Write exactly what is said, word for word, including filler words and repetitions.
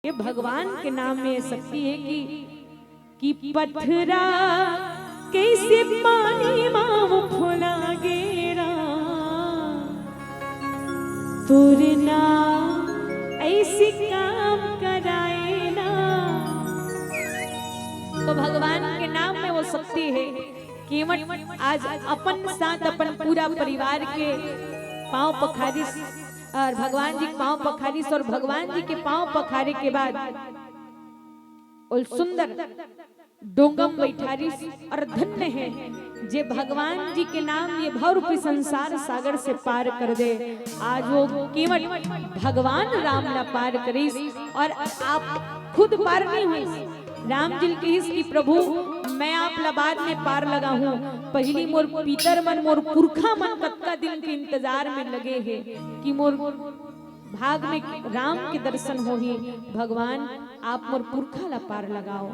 ये भगवान के नाम में ये शक्ति है कि कि पथरा कइसे पानी मा उफना गे राम, तोर नाम अइसे काम कराए ना। तो भगवान के नाम में वो शक्ति है। केवट आज अपन साथ अपन पूरा परिवार के पाँव पखारिस और भगवान जी के पाँव पखारिस और भगवान जी के पाँव पखारे के बाद ओ सुंदर डोंगम बैठारिस और धन्य है जे भगवान जी के नाम ये भव रूपी संसार सागर से पार कर दे। आज वो केवट भगवान राम ला पार करिस और आप खुद पार नहीं हुई। राम जी कहिस कि प्रभु, मैं आप ला बाद में पार लगाहूं, पहिली मोर पितर मन, मोर पुरखा मन कतका दिन के इंतजार में लगे हे कि मोर भाग में राम के दर्शन होही। भगवान, आप मोर पुरखा ला पार लगाओ।